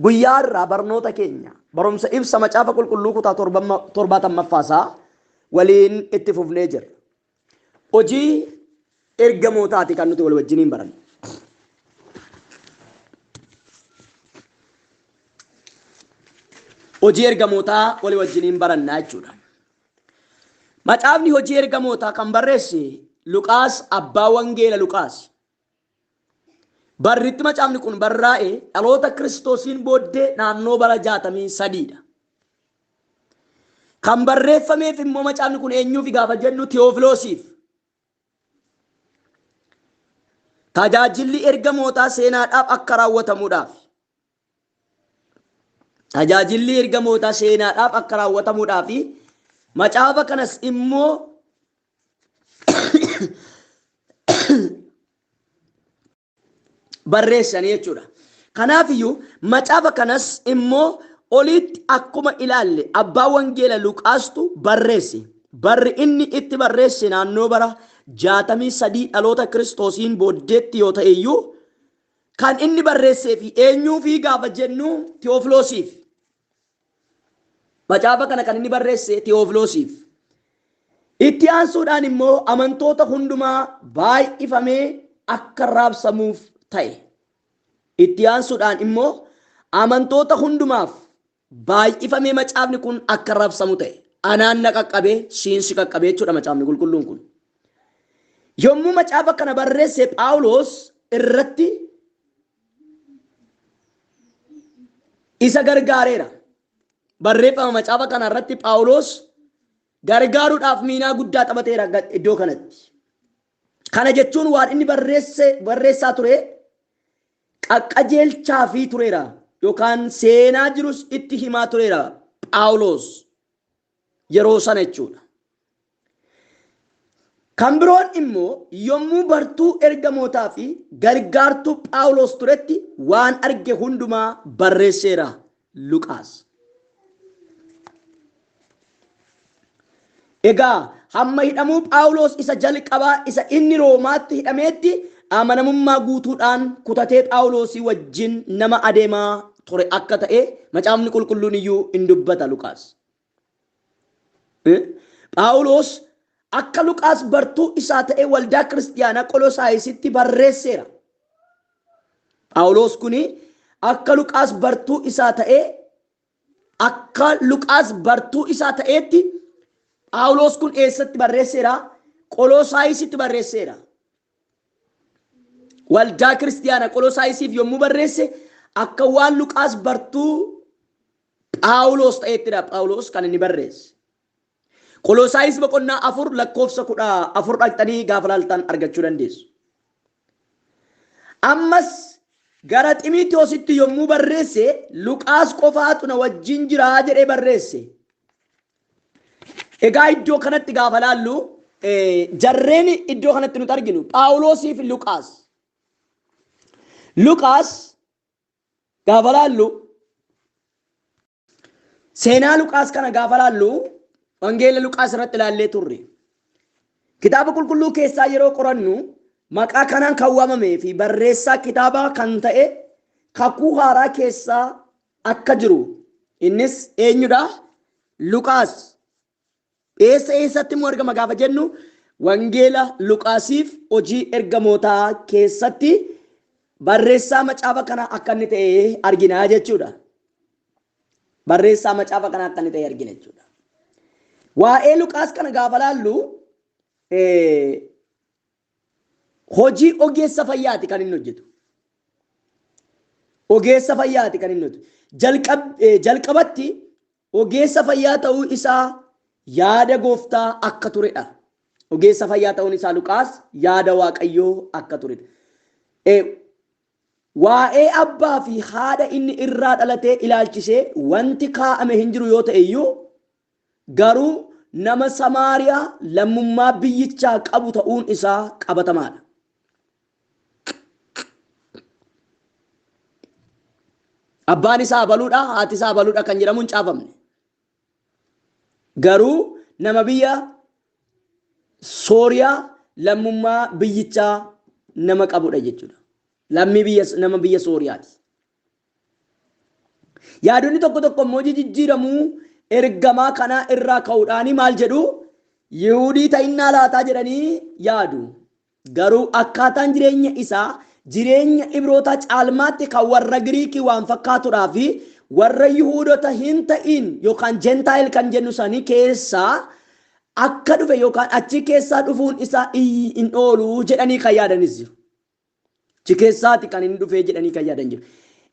Guyyaa irraa barnoota keenya barumsa ibsa macaafa qulqulluu kutaa 70ffaasaa waliin itti fufnee jirra. Hojii ergamootaati kan nuti wal wajjiniin barannu. Hojii ergamootaa walii wajjiniin barannaa jechuudha. Macaafni hojii ergamootaa kan barreesse Luqaas abbaa wangeela Luqaas. Barritti macaafni kun barraa'e dhaloota Kiristoosiin booddee naannoo bara 63dha. Kan barreeffameef immoo macaafni kun eenyuuf gaafa jennu Tewofiloosiif. Tajaajilli ergamootaa seenaadhaaf akka raawwatamuudhaaf. Tajaajilli ergamootaa seenaadhaaf akka raawwatamuudhaaf macaafa kanas immoo barreessanii jechuudha. Kanaafiyyuu macaafa kanas immoo olitti akkuma ilaalle abbaa wangeela Luqaastu barreesse. Barri inni itti barreesse naannoo bara 63 dhaloota Kiristoosiin booddeetti yoo ta'e iyyuu kan inni barreessee fi eenyuu fi gaafa jennu Tewofiloosiif. Macaafa kana kan inni barreesse Tewofiloosiif. Itti aansuudhaan immoo amantoota hundumaa baay'ifamee akka raabsamuuf ta'e. Itti aansuudhaan immoo amantoota hundumaaf baay'ifamee macaafni kun akka raabsamu ta'e. Anaan na qaqqabee siin si qaqqabee jechuudha macaafni qulqulluun kun. Yommuu macaafa kana barreesse Phaawulos irratti isa gargaareera. Barreeffama macaafa kana irratti Phaawulos gargaaruudhaaf miinaa guddaa taphateera iddoo kanatti. Kana jechuun waan inni barreessaa ture qaqqajeelchaa fi tureera yookaan seenaa jirus itti himaa tureera Phaawulos yeroo sana jechuudha. Kan biroon immoo yommuu bartuu ergamootaa fi gargaartuu Phaawulos turetti waan arge hundumaa barreesseera Luqaas. Egaa hamma hidhamuu Phaawulos isa jalqabaa isa inni Roomaatti hidhameetti amanamummaa guutuudhaan kutatee Phaawulosii wajjin nama adeemaa ture akka ta'e macaafni qulqulluun iyyuu in dubbata Luqaas. Phaawulos akka Luqaas bartuu isaa ta'e waldaa kiristiyaanaa Qolosaayisitti barreesseera. Phaawulos kuni akka Luqaas bartuu isaa ta'e akka Luqaas bartuu isaa ta'eetti Phaawulos kun eessatti barreesseera? Qolosaayisitti barreesseera. Waldaa kiristiyaana Qolosaayisiif yommuu barreesse akka waan Luqaas bartuu Phaawulos ta'eettidha Phaawulos kan inni barreesse. Qolosaayis boqonnaa 4 lakkoofsa 14 dhaqxanii gaafa laaltan argachuu dandeessu. Ammas gara Ximiitiyoositti yommuu barreesse Luqaas qofaatu na wajjin jira jedhee barreesse. Egaa iddoo kanatti gaafa laallu jarreen iddoo kanatti nuti arginu Phaawulosii fi Luqaas. Luqaas gaafa laallu seenaa Luqaas kana gaafa laallu wangeela Luqaas irratti ilaallee turre. Kitaaba qulqulluu keessaa yeroo qorannu maqaa kanaan kan waamamee fi barreessaa kitaabaa kan ta'e kakuu haaraa keessaa akka jiru innis eenyudha? Luqaas. Eessa eessatti immoo argama gaafa jennu wangeela Luqaasiif hojii ergamootaa keessatti barreessaa macaafa kana akka inni ta'e argina jechuudha. Barreessaa macaafa kana akka inni ta'e argina jechuudha. Waa'ee Luqaas kana gaafa laallu hojii ogeessa fayyaati kan inni hojjetu. Ogeessa fayyaati kan inni hojjetu. Jalqabatti ogeessa fayyaa ta'uu isaa yaada gooftaa akka turedha. Ogeessa fayyaa ta'uun isaa Luqaas yaada Waaqayyoo akka turedha. Waa'ee abbaa fi haadha inni irraa dhalatee ilaalchisee wanti kaa'ame hin jiru yoo ta'e iyyuu garuu nama Samaariyaa lammummaa biyyichaa qabu ta'uun isaa qabatamaadha. Abbaan isaa abaluudha, haati isaa abaluudha kan jedhamu hin caafamne. Garuu nama biyya Sooriyaa lammummaa biyyichaa nama qabudha jechuudha. Lammii biyya nama biyya Sooriyaati. Yaadonni tokko tokko immoo jijjiiramuu ergamaa kanaa irraa ka'uudhaan maal jedhu? Yihudii ta'innaa laataa jedhanii yaadu. Garuu akkaataan jireenya isaa jireenya Ibroota caalmaatti kan warra Giriikii waan fakkaatudhaa fi warra Yihuudota hin ta'in yookaan Jentaayil kan jennu sanii keessaa akka dhufe yookaan achi keessaa dhufuun isaa hin oolu jedhanii kan yaadanis jiru. Achi keessaati kan inni dhufe jedhanii kan yaadan jiru.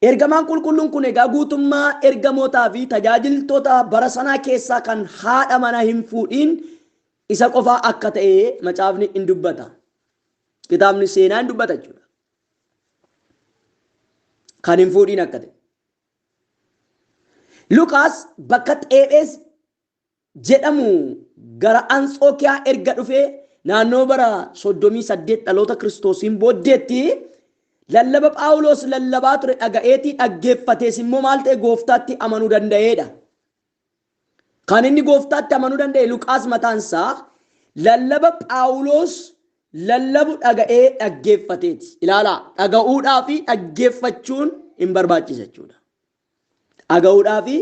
Ergamaan qulqulluun kun egaa guutummaa ergamootaa fi tajaajiltoota bara sanaa keessaa kan haadha mana hin fuudhin isa qofaa akka ta'e macaafni hin dubbata. Kitaabni seenaa hin dubbata jechuudha. Kan hin fuudhin akka ta'e. Luqaas bakka Xeephees jedhamu gara Anxookiyaa erga dhufee naannoo bara 38 dhaloota Kiristoosiin booddeetti lallaba Phaawulos lallabaa ture dhaga'eetii dhaggeeffatees immoo maal ta'e gooftaatti amanuu danda'eedha. Kan inni gooftaatti amanuu danda'e Luqaas mataansaa lallaba Phaawulos lallabu dhaga'ee dhaggeeffateeti. Ilaalaa, dhaga'uudhaa fi dhaggeeffachuun hin barbaachisa jechuudha. Dhaga'uudhaa fi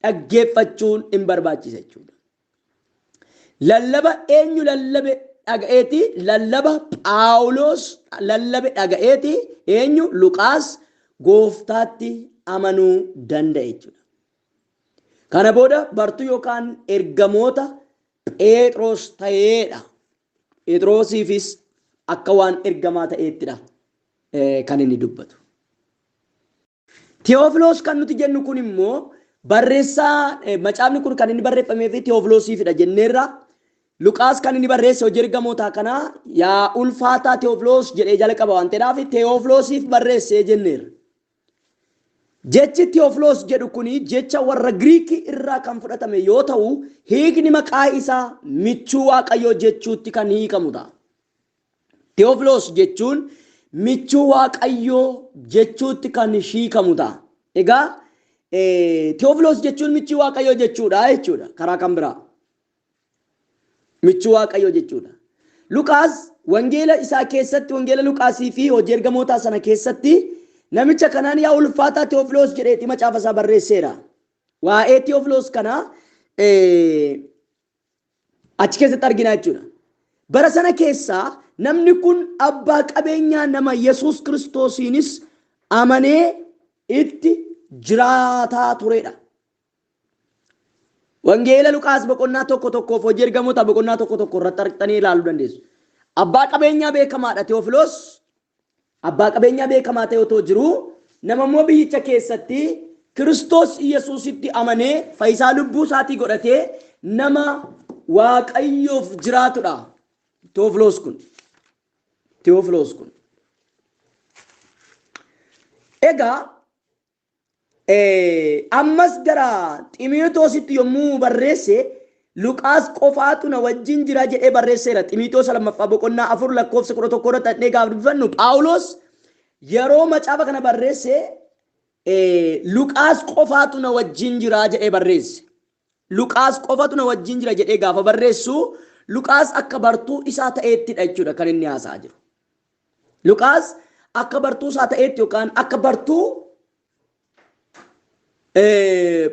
dhaggeeffachuun hin barbaachisa jechuudha. Lallaba eenyu lallabe dhaga'eeti? Lallaba Phaawulos lallabe dhaga'eeti eenyu? Luqaas gooftaatti amanuu danda'e jechuudha. Kana booda bartuu yookaan ergamoota Phexros ta'eedha. Phexrosiifis akka waan ergamaa ta'eettidha kan inni dubbatu. Tewofiloos kan nuti jennu kun immoo barreessaa macaafni kun kan inni barreeffamee fi Tewofiloosiifidha jenneerra. Luqaas kan inni barreesse hojii ergamootaa kana yaa ulfaataa Tewofiloos jedhee jalqaba waan ta'eedhaaf Tewofiloosiif barreessee jenneerra. Jechi Tewofiloos jedhu kun jecha warra Giriikii irraa kan fudhatame yoo ta'u hiikni maqaa isaa michuu Waaqayyoo jechuutti kan hiikamu ta'a. Tewofiloos jechuun michuu Waaqayyoo jechuutti kan hiikamu ta'a. Egaa Tewofiloos jechuun michuu Waaqayyoo jechuudha jechuudha karaa kan biraa. Michuu Waaqayyoo jechuudha. Luqaas wangeela isaa keessatti wangeela Luqaasii fi hojii ergamootaa sana keessatti namicha kanaan yaa ulfaataa Tewofiloos jedheeti macaafa isaa barreesseera. Waa'ee Tewofiloos kana achi keessatti argina jechuudha. Bara sana keessaa namni kun abbaa qabeenyaa nama Yesuus Kiristoosiinis amanee itti jiraataa turedha. Wangeela Luqaas boqonnaa tokko tokkoof hojii ergamoota boqonnaa tokko tokko irratti argitanii ilaaluu dandeessu. Abbaa qabeenyaa beekamaadha Tewofiloos. Abbaa qabeenyaa beekamaa ta'e otoo jiruu nama immoo biyyicha keessatti Kiristoos Yesuusitti amanee fayyisaa lubbuu isaatii godhatee nama Waaqayyoof jiraatudha. Tewofiloos kun. Tewofiloos kun. Egaa ammas gara Ximootoositti yommuu barreesse Luqaas qofaatu na wajjin jira jedhee barreesseera. Ximootoos lammaffaa boqonnaa 4 lakkoofsa 11 irratti dhaqnee gaafa dubbifannu Phaawulos yeroo macaafa kana barreesse Luqaas qofaatu na wajjin jira jedhee barreesse. Luqaas qofatu na wajjin jira jedhee gaafa barreessu Luqaas akka bartuu isaa ta'eettidha jechuudha kan inni haasa'aa jiru. Luqaas akka bartuu isaa ta'eetti yookaan akka bartuu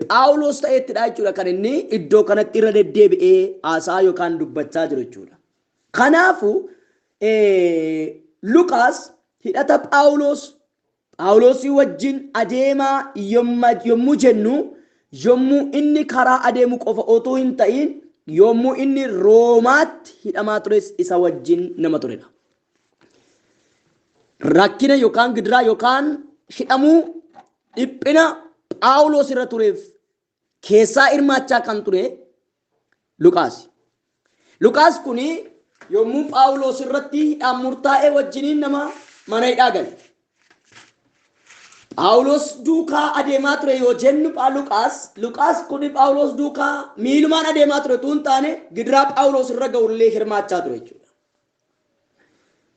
Phaawulos ta'eettidha jechuudha kan inni iddoo kanatti irra deddeebi'ee haasa'aa yookaan dubbachaa jiru jechuudha. Kanaafuu Luqaas hidhata Phaawulosii wajjin adeemaa yommuu jennu yommuu inni karaa adeemu qofa otoo hin ta'in yommuu inni Roomaatti hidhamaa tures isa wajjin nama turedha. Rakkina yookaan gidiraa yookaan hidhamuu dhiphina Phaawulos irra tureef keessaa hirmaachaa kan ture Luqaas. Luqaas kuni yommuu Phaawulos irratti hidhaan murtaa'ee wajjiniin nama mana hidhaa gale. Phaawulos duukaa adeemaa ture yoo jennu Luqaas kuni Phaawulos duukaa miilumaan adeemaa ture utuu hin taane gidiraa Phaawulos irra ga'ullee hirmaachaa ture jechuudha.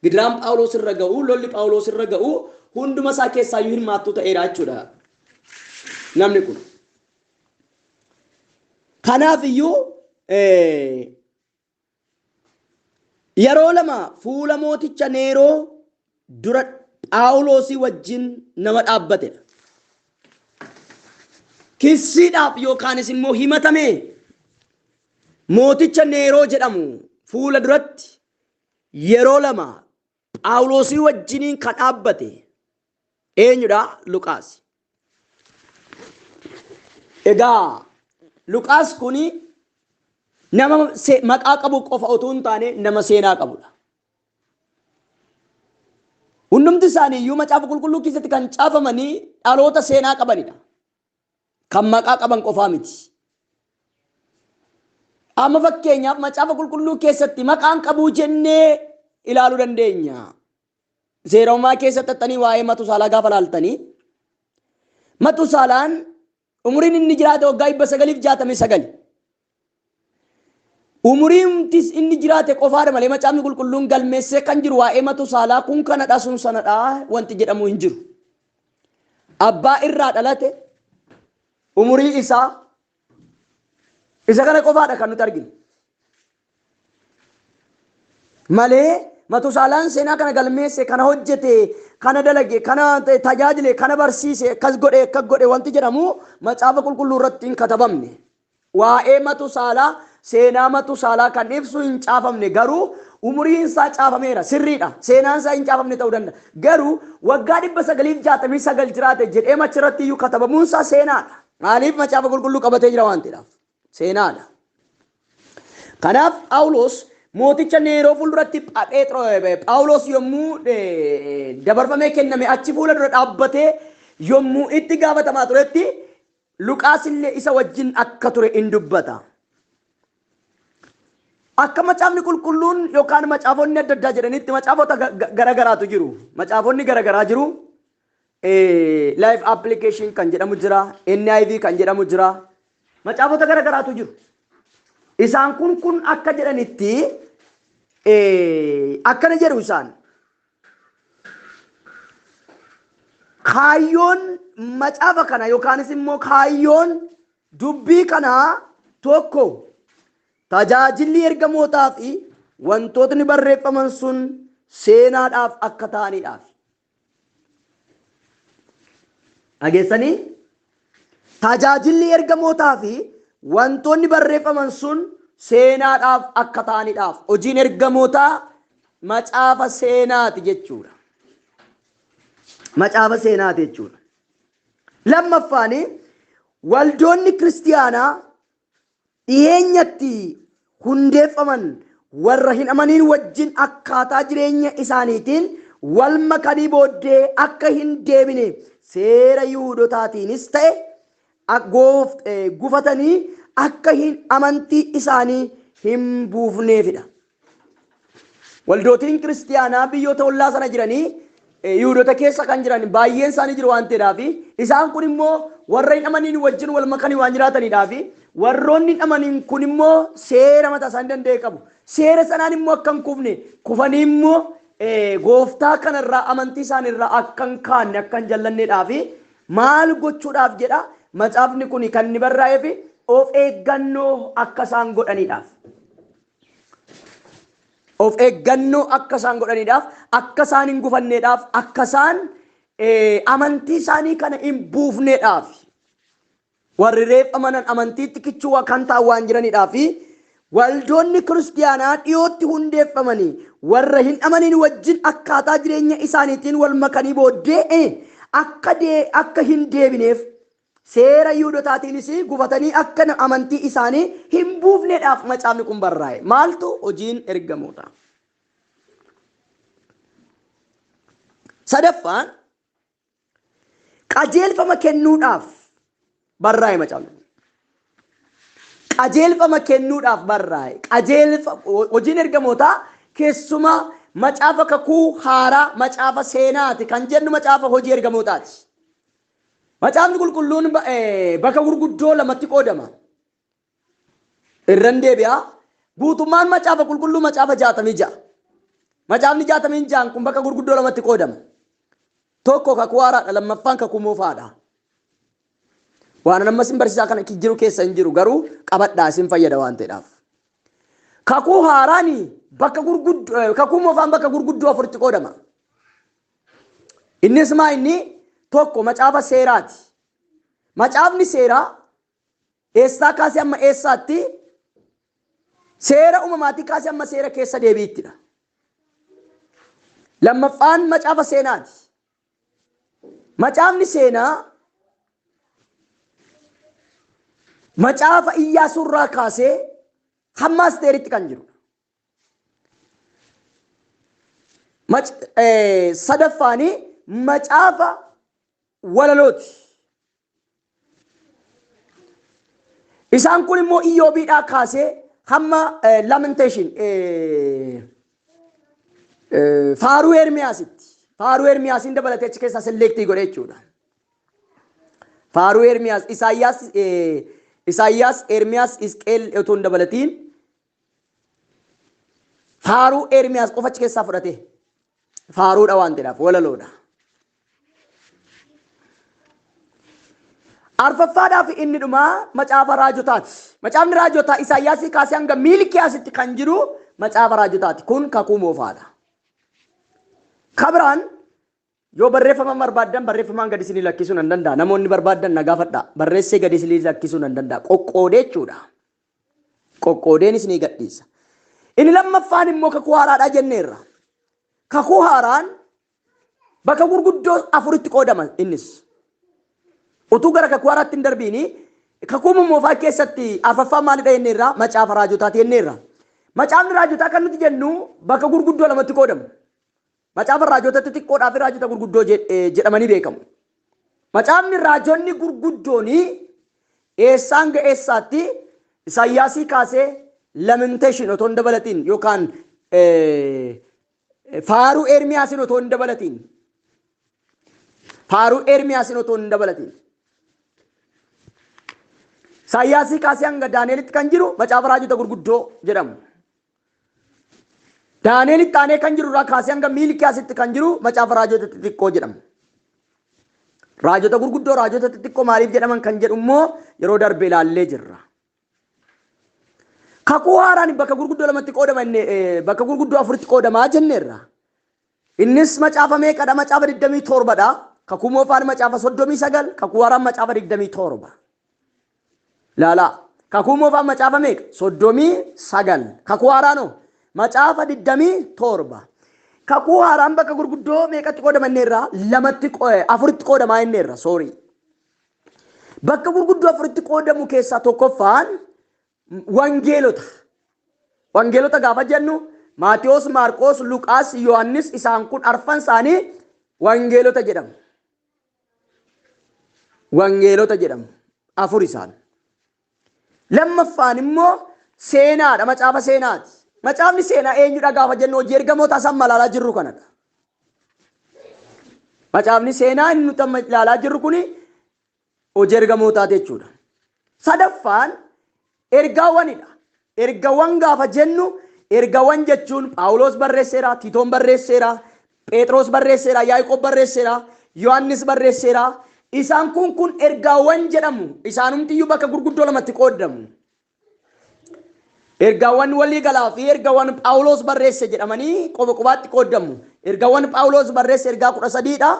Gidiraan Phaawulos irra ga'u, lolli Phaawulos irra ga'u hunduma isaa keessaayyuu hirmaattuu ta'eera jechuudha namni kun. Kanaaf iyyuu yeroo lama fuula mooticha Neeroo dura Phaawulosii wajjin nama dhaabbatedha. Kissiidhaaf yookaanis immoo himatamee mooticha Neeroo jedhamu fuula duratti yeroo lama Phaawulosii wajjiniin kan dhaabbate eenyudha? Luqaas. Egaa Luqaas kun nama maqaa qabu qofa otoo hin taane nama seenaa qabudha. Hundumti isaanii iyyuu Macaafa Qulqulluu keessatti kan caafamanii dhaloota seenaa qabanidha. Kan maqaa qaban qofaa miti. Amma fakkeenyaaf Macaafa Qulqulluu keessatti maqaan qabuu jennee ilaaluu dandeenya. Seera Uumamaa keessatti attanii waa'ee Matusaalaa gaafa laaltanii, Matusaalaan umuriin inni jiraate waggaa 969. Umuriin inni jiraate qofaadha malee Macaafni Qulqulluun galmeessee kan jiru waa'ee Matusaalaa kun kanadha sun sanadha wanti jedhamu hin jiru. Abbaa irraa dhalate, umurii isaa isa kana qofaadha kan nuti arginu. Malee Matusaalaan seenaa kana galmeesse, kana hojjete, kana dalage, kana tajaajile, kana barsiise, akkas godhe, akkas godhe wanti jedhamu Macaafa Qulqulluu irratti hin katabamne. Waa'ee Matusaalaa, seenaa Matusaalaa kan ibsu hin caafamne, garuu umuriin isaa caafameera, sirriidha. Seenaan isaa hin caafamne ta'uu danda'a. Garuu waggaa 969 jiraate jedhee machirratti iyyuu katabamuun isaa seenaadha. Maaliif? Macaafa Qulqulluu qabatee jira waan ta'eedhaaf. Seenaadha. Kanaaf Phaawulos mooticha Neeroo fuulduratti Phaawulos yommuu dabarfamee kenname achi fuula dura dhaabbatee yommuu itti gaafatamaa turetti Luqaas illee isa wajjin akka ture in dubbata. Akka Macaafni Qulqulluun yookaan macaafonni adda addaa jedhanitti macaafota garagaraatu jiru. Macaafonni garagaraa jiru. Life Application kan jedhamu jira. NIV kan jedhamu jira. Macaafota garagaraatu jiru. Isaan kun akka jedhanitti akkana jedhu isaan. Kaayyoon macaafa kana yookaanis immoo kaayyoon dubbii kanaa tokko tajaajilli ergamootaa fi wantootni barreeffaman sun seenaadhaaf akka ta'aniidhaaf. Dhageessanii? Tajaajilli ergamootaa fi wantoonni barreeffaman sun seenaadhaaf akka ta'aniidhaaf. Hojiin ergamootaa macaafa seenaati jechuudha. Macaafa seenaati jechuudha. Lammaffaan, waldoonni kiristiyaanaa dhiyeenyatti hundeeffaman warra hin amaniin wajjin akkaataa jireenya isaaniitiin wal makanii booddee akka hin deebine, seera Yihuudotaatiinis ta'e gufatanii akka hin amantii isaanii hin buufneefidha. Waldootiin kiristiyaanaa biyyoota ollaa sana jiranii Yihuudota keessa kan jiran baay'een isaanii jiru waan ta'eedhaaf, isaan kun immoo warra hin amaniin wajjin wal makanii waan jiraataniidhaaf, warroonni hin amaniin kun immoo seera mataa isaanii danda'e qabu. Seera sanaan immoo akka hin kufne, kufanii immoo gooftaa kanarraa amantii isaaniirraa akka hin kaanne, akka hin jallanneedhaaf maal gochuudhaaf jedha macaafni kun kan inni barraa'eef of eeggannoo akka isaan godhaniidhaaf. Of eeggannoo akka isaan godhaniidhaaf, akka isaan hin gufanneedhaaf, akka isaan amantii isaanii kana hin buufneedhaaf. Warri reef amanan amantiitti kichuu kan ta'an waan jiraniidhaaf, waldoonni kiristiyaanaa dhiyootti hundeeffamanii warra hin amaniin wajjin akkaataa jireenya isaaniitiin wal makanii booddee akka hin deebineef, seera Yihuudotaatiinis gufatanii akka amantii isaanii hin buufneedhaaf macaafni kun barraa'e. Maaltu? Hojiin ergamoota. Sadaffaan, qajeelfama kennuudhaaf barraa'e macaafni kun. Qajeelfama kennuudhaaf barraa'e. Qajeelfa hojiin ergamootaa keessumaa macaafa kakuu haaraa, macaafa seenaati kan jennu macaafa hojii ergamootaati. Macaafni Qulqulluun bakka gurguddoo lamatti qoodama. Irran deebi'a. Guutummaan macaafa qulqulluu macaafa 66. Macaafni 66 kun bakka gurguddoo lamatti qoodama. Tokko kakuu haaraadha, lammaffaan kakuu moofaadha. Waan amma isin barsiisaa kana jiru keessa hin jiru, garuu qabadhaa, isin fayyada waan ta'eedhaaf. Kakuu haaraan bakka gurguddoo, kakuu moofaan bakka gurguddoo afuritti qoodama. Innis maa inni? Tokko macaafa seeraati. Macaafni seeraa eessaa kaasee amma eessaatti? Seera uumamaatii kaasee amma seera keessa deebiittidha. Lammaffaan macaafa seenaati. Macaafni seenaa macaafa Iyyaasuurraa kaasee hamma Asteeritti kan jirudha. Sadaffaani macaafa walalooti. Isaan kun immoo Iyyoobiidhaa kaasee hamma Lamentation, faaruu Ermiyaasitti. Faaruu Ermiyaasiin dabalatee achi keessaa select godhe jechuudha. Faaruu Ermiyaas, Isaayyaas, Ermiyaas, Isqeel otoo hin dabalatiin faaruu Ermiyaas qofa achi keessaa fudhate. Faaruudha waan ta'eedhaaf walaloodha. Arfaffaadhaaf inni dhumaa macaafa raajotaati. Macaafni raajotaa Isaayyaasii kaasee hanga Miilkiyaasitti kan jiru macaafa raajotaati. Kun kakuu moofaadha. Kabiraan yoo barreeffama barbaaddan barreeffamaan gadi isinii lakkisuu nan danda'a. Namoonni barbaaddan na gaafadha. Barreessee gadi isinii lakkisuu nan danda'a. Qoqqoodee jechuudha. Qoqqoodeen isinii gadhiisa. Inni lammaffaan immoo kakuu haaraadha jenneerra. Kakuu haaraan bakka gurguddoo afuritti qoodama innis. Utuu gara kakuu haaraatti hin darbiini kakuu moofaa keessatti arfaffaan maalidha jenneerra? Macaafa raajotaati jenneerra. Macaafni raajotaa kan nuti jennu bakka gurguddoo lamatti qoodamu. Macaafa raajota xixiqqoodhaa fi raajota gurguddoo jedhamanii beekamu. Macaafni raajonni gurguddoon eessaan hanga eessaatti? Isaayyaasii kaasee Lamentation otoo hin dabalatiin yookaan faaruu Ermiyaasiin otoo hin dabalatiin. Faaruu Ermiyaasiin otoo hin dabalatiin. Isaayyaasii kaasee hanga Daani'elitti kan jiru macaafa raajota gurguddoo jedhamu. Daani'elitti aanee kan jiru irraa kaasee hanga Miilkiyaasitti kan jiru macaafa raajota xixiqqoo jedhamu. Raajota gurguddoo, raajota xixiqqoo maaliif jedhaman kan jedhu immoo yeroo darbe ilaallee jirra. Kakuu haaraan bakka gurguddoo lamatti qoodama, bakka gurguddoo afuritti qoodamaa jenneerra. Innis macaafa meeqadha? Macaafa 27dha. Kakuu moofaan macaafa 39, kakuu haaraan macaafa 27. Laalaa. Kakuu moofaan macaafa meeqa? 39. Kakuu haaraanoo macaafa 27. Kakuu haaraan bakka gurguddoo meeqatti qoodama jenneerra? Lamatti, afuritti qoodamaa jenneerra. Sorry. Bakka gurguddoo afuritti qoodamu keessaa tokkoffaan wangeelota. Wangeelota gaafa jennu Maatiyos, Maarqos, Luqaas, Yohannis, isaan kun arfan isaanii wangeelota jedhamu. Wangeelota jedhamu. Afur isaan. Lammaffaan immoo seenaadha. Macaafa seenaati. Macaafni seenaa eenyudha gaafa jennu hojii ergamoota isaan ilaalaa jirru kanadha. Macaafni seenaa inni nuti amma ilaalaa jirru kuni hojii ergamootaati jechuudha. Sadaffaan ergaawwanidha. Ergaawwan gaafa jennu ergaawwan jechuun Phaawulos barreesseera, Tiitoon barreesseera, Phexros barreesseera, Yaaqoob barreesseera, Yohannis barreesseera. Isaan kun ergaawwan jedhamu. Isaanumtiyyuu bakka gurguddoo lamatti qoodamu. Ergaawwan waliigalaa fi ergaawwan Phaawulos barreesse jedhamanii qoba qobaatti qoodamu. Ergaawwan Phaawulos barreesse ergaa 13dha.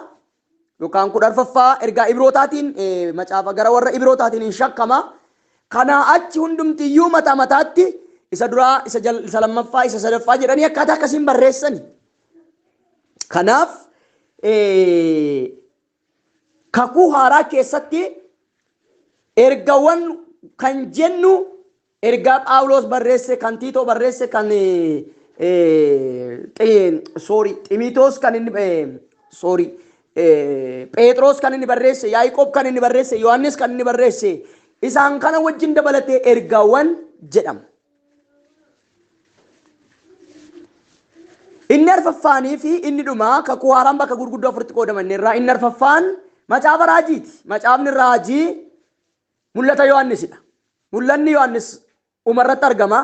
Yookaan 14ffaa ergaa Ibrootaatiin, macaafa gara warra Ibrootaatiin hin shakkama. Kanaa achi hundumtiyyuu mataa mataatti isa duraa, isa lammaffaa, isa sadaffaa jedhanii akkaataa akkasiin barreessani. Kanaaf kakuu haaraa keessatti ergaawwan kan jennu ergaa Phaawulos barreesse, kan Tiitoo barreesse, kan sorry Ximitoos kan inni, sorry, Phexros kan inni barreesse, Yaaqoob kan inni barreesse, Yohannis kan inni barreesse, isaan kana wajjin dabalatee ergaawwan jedhamu. Inni arfaffaanii fi inni dhumaa kakuu haaraan bakka gurguddoo afuritti qoodaman irraa inni arfaffaan macaafa raajiiti. Macaafni raajii mul'ata Yohannisidha. Mul'anni Yohannis umarratti argama.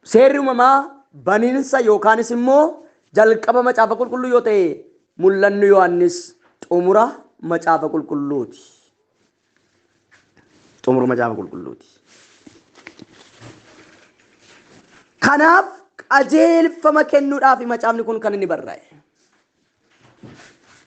Seerri uumamaa baniinsa yookaanis immoo jalqaba macaafa qulqulluu yoo ta'e, mul'anni Yohannis xumura macaafa qulqulluuti. Xumura macaafa qulqulluuti. Kanaaf qajeelfama kennuudhaaf macaafni kun kan inni barraa'e.